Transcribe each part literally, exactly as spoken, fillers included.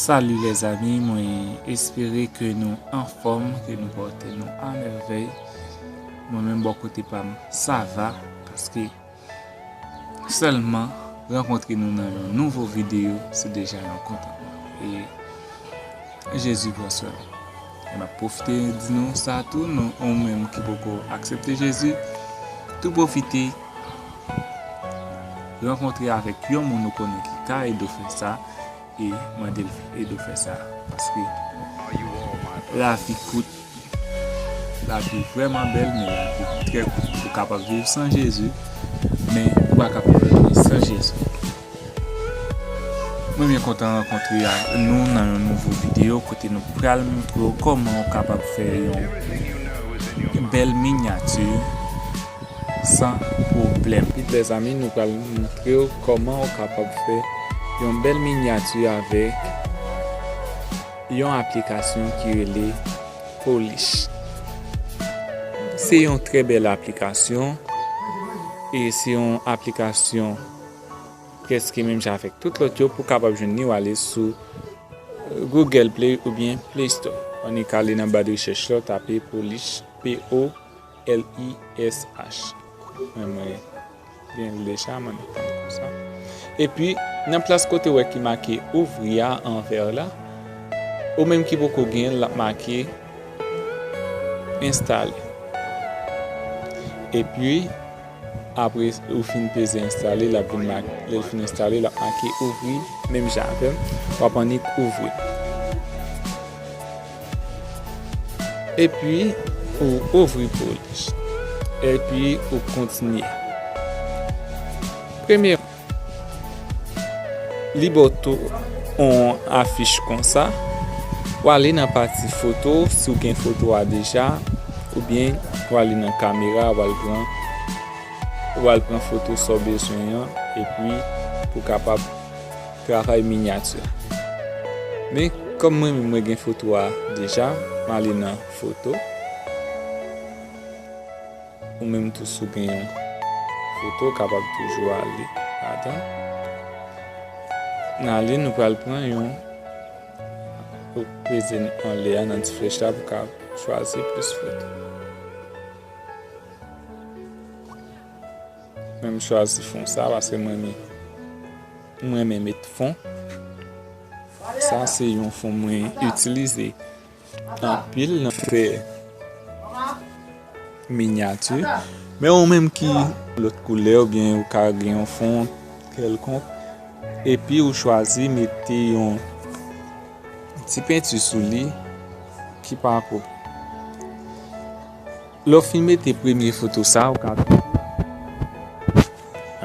Salut les amis, mwen espere ke nou anfòm, ke nou pòte nou a mèvèy. Mwen menm bò kote pa m, sa va, paske sèlman rankontre nou nan yon nouvo videyo, se deja yon kontantman. E Jezi pran swen nou. E m ap pwofite di nou sa tou, nou, ou menm ki poko aksepte Jezi, tou pwofite rankontre avèk yon moun ou konnen ki ka ede w fè sa, e mande l ede w fè sa. Paske lavi kout, lavi vrèman bèl, men lavi trè kout. Ou kapab viv san Jezi, men ou pa kapab viv san Jezi. Mwen byen kontan rankontre a-, nou nan yon nouvo videyo kote nou pral montre w kòman ou kapab fè yon bèl minyati san pwoblèm. Lèzanmi, nou pral montre w kòman ou kapab fè yon bèl minyati avèk yon aplikasyon ki rele Polish. Se yon trè bèl aplikasyon e se yon aplikasyon prèske menm jan avèk tout lòt yo pou w kapab jwenn li, w ale sou Google Play oubyen Play Store. Annik ale nan ba de rechèch la, w tape Polish, P O L I S H. Mwen, mwen byen li deja, mwen annik tann konsa. Epi, nan plas kote w wè ki make ouvri a an vè la, ou menm ki poko gen l, l ap make enstale. Epi, apre ou fin peze enstale, l ap vin mak-, lè l fin enstale, l ap make ouvri, menm jan avè m, w ap annik ouvri. Epi, ou ouvri Polish. Epi, ou kontinye. Premye, li ba w tou yon afich konsa. W ale nan pati foto, si w gen foto a deja, oubyen w ale nan kamera, w al pran, w al pran foto sa w bezwen an, epi pou w kapab travay minyati a. Men, kòm mwen menm mwen gen foto a deja, m ale nan foto. Ou menm tou, si w gen yon foto, w kapab toujou ale ladan. N ale, nou pral pran yon. Ou peze anlè a nan ti flèch la pou w ka chwazi plis foto. Mwen, m chwazi fon sa paske mwen renmen, mwen renmen met fon. Sa se yon fon mwen itilize anpil nan fè minyati. Men ou menm ki lòt koulè oubyen ou ka gen yon fon kèlkonk, epi ou chwazi mete yon ti penti sou li ki pa pwòp. Lè w fin mete premye foto sa, ou ka,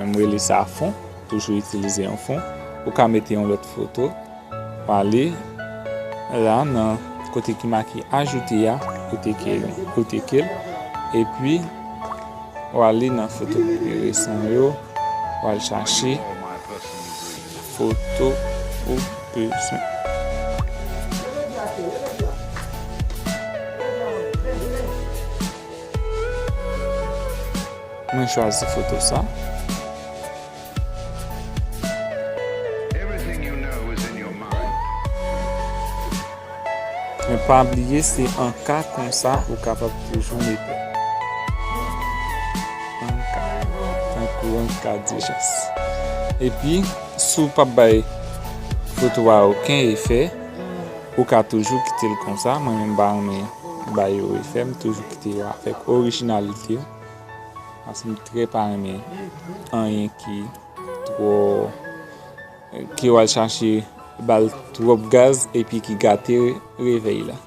m rele sa fon, toujou itilize yon fon. Ou ka mete yon lòt foto. W ale la nan kote ki make ajoute a, ou teke, ou teke l. Epi, w ale nan foto ki pi resan yo, w al chache foto ou bezwen. Mwen chwazi foto sa. Men pa bliye, se an ka konsa ou kapab toujou mete. An ka, tankou an ka dijans. Epi, si w p ap bay foto a okenn efè, ou ka toujou kite l konsa. Mwen menm m pa renmen bay yo efè, m toujou kite yo avèk orijinalite yo. Paske m trè pa renmen anyen ki twò, ke w al chache ba l twòp gaz epi ki gate revèy la.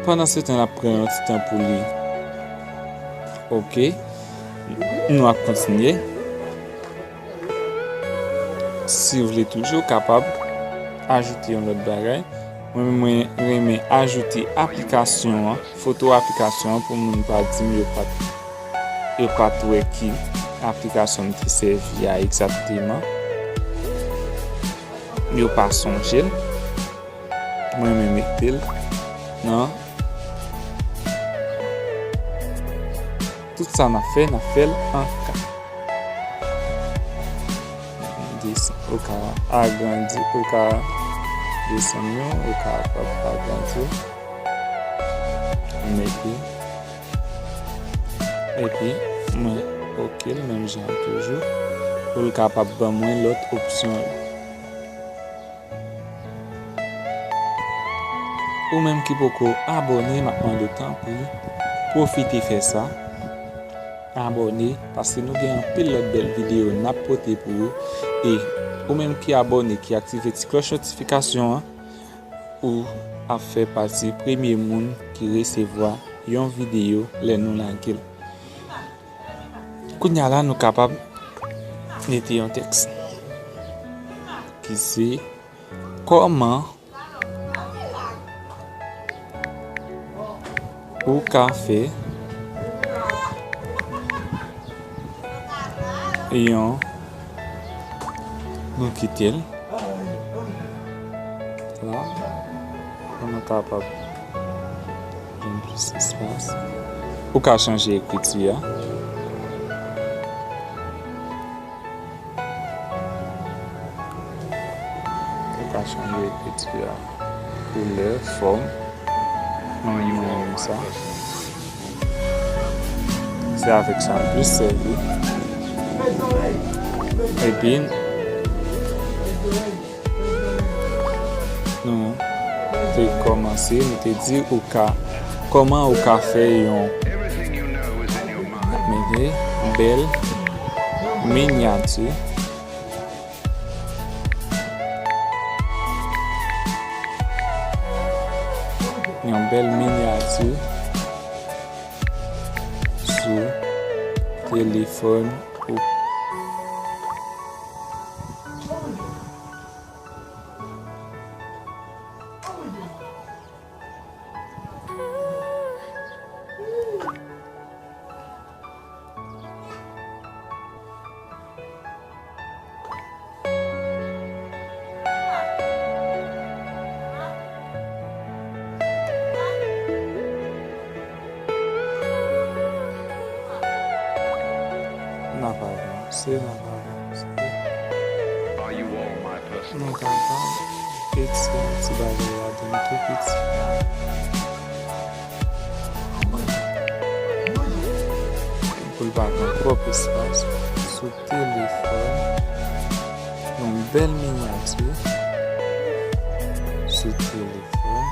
Pandansetan, l ap pran yon ti tan pou li. Oke. Nou ap kontinye. Si w vle toujou, w kapab ajoute yon lòt bagay. Mwen, mwen renmen ajoute aplikasyon an, foto aplikasyon an, pou moun pa di m yo pa t, yo pa t wè ki aplikasyon m te sèvi a egzakteman. Yo pa sonje l. Mwen, mwen mete l nan Tout sa n ap fè, n ap fè l an ka. Desann, ou ka agrandi, ou ka desann yo, ou ka agrandi yo. Mete. Epi, mwen oke l menm jan toujou. Pou l kapab ban mwen lòt opsyon yo. Ou menm ki poko abòne, m ap mande w tanpri, pwofite fè sa. Abòne, paske nou gen anpil lòt bèl videyo n ap pote pou ou. E ou menm ki abòne, ki aktive ti klòch notifikasyon an, ou ap fè pati premye moun ki resevwa yon videyo lè nou lage l. Kounye a la, nou kapab mete yon tèks ki se, kòman ou ka fè yon, nou kite l la, pou nou kapab jwenn plis espas. Ou ka chanje ekriti a. Ou ka chanje ekriti a, koulè, fòm. Mwen, mwen renmen sa. Se avèk sa m plis sèvi. Epi, nou te kòmanse, nou te di ou ka, kòman ou ka fè yon, mete, bèl minyati. Yon bèl minyati sou telefòn ou. N ap avanse, n ap avanse. Nou kapab etire ti bagay ladan l tou piti. Pou l pa pran twòp espas sou telefòn. Yon bèl minyati sou telefòn.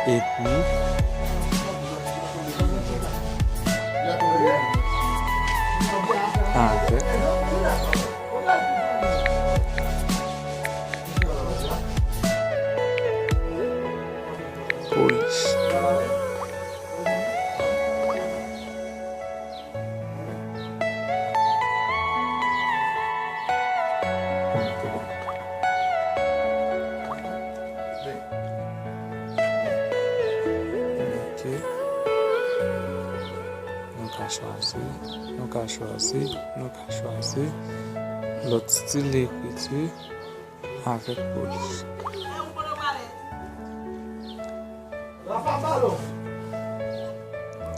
Epi, avèk polis. Ok. Nou ka chwazi, nou ka chwazi, nou ka chwazi lòt estil ekriti avèk polis.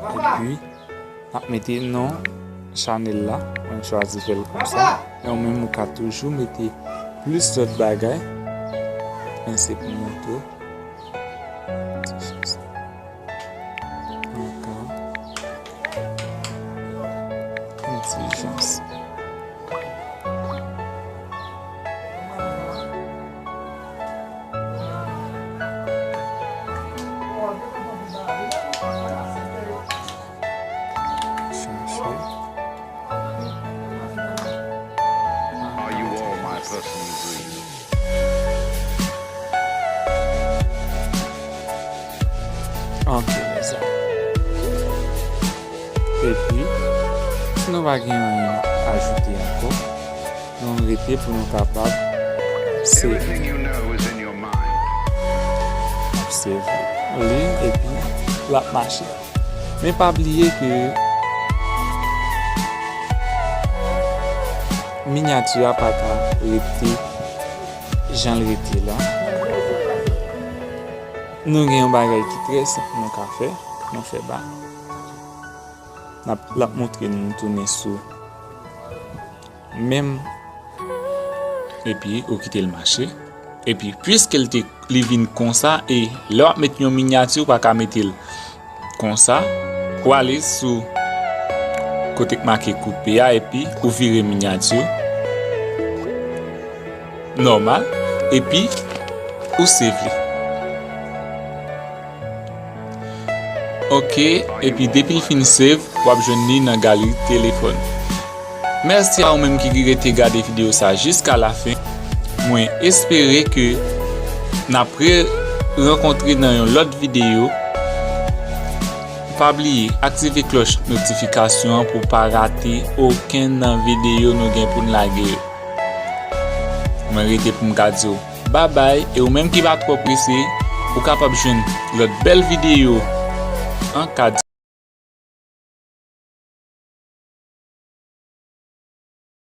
Epi, n ap mete non chanèl la. Mwen chwazi fè l konsa. E ou menm, ou ka toujou mete plis lòt bagay. Men se pou montre w. Ti chans. Anka. Ti chans. Chache. Are you all my personal dreams? Ok, mezanmi. Epi, si nou pa gen anyen ajoute ankò, nou rete pou nou kapab save. Everything you know is in your mind. Save li, epi l ap mache. Men pa bliye ke minyati a pa ka rete jan l rete la. Nou gen yon bagay ki trè senp nou ka fè. Nou fè ba. N ap, l ap montre n tounen sou menm. Epi ou kite l mache. Epi, piske l te, li vin konsa, e lè w ap met yon minyati, ou pa ka mete l konsa, ou ale sou kote k make koupe a, epi ou vire minyati nòmal, epi ou save li. Ok, epi depi l fin save, w ap jwenn li nan galri telefòn. Mèsi a ou menm ki rete gade videyo sa jiska lafen. Mwen espere ke n ap re rankontre nan yon lòt videyo. Pa bliye aktive klòch notifikasyon an pou w pa rate okenn nan videyo nou gen pou n lage yo. Mwen rete pou m ka di w babay, e ou menm ki pa twò prese, ou kapab jwenn lòt bèl videyo an ka di.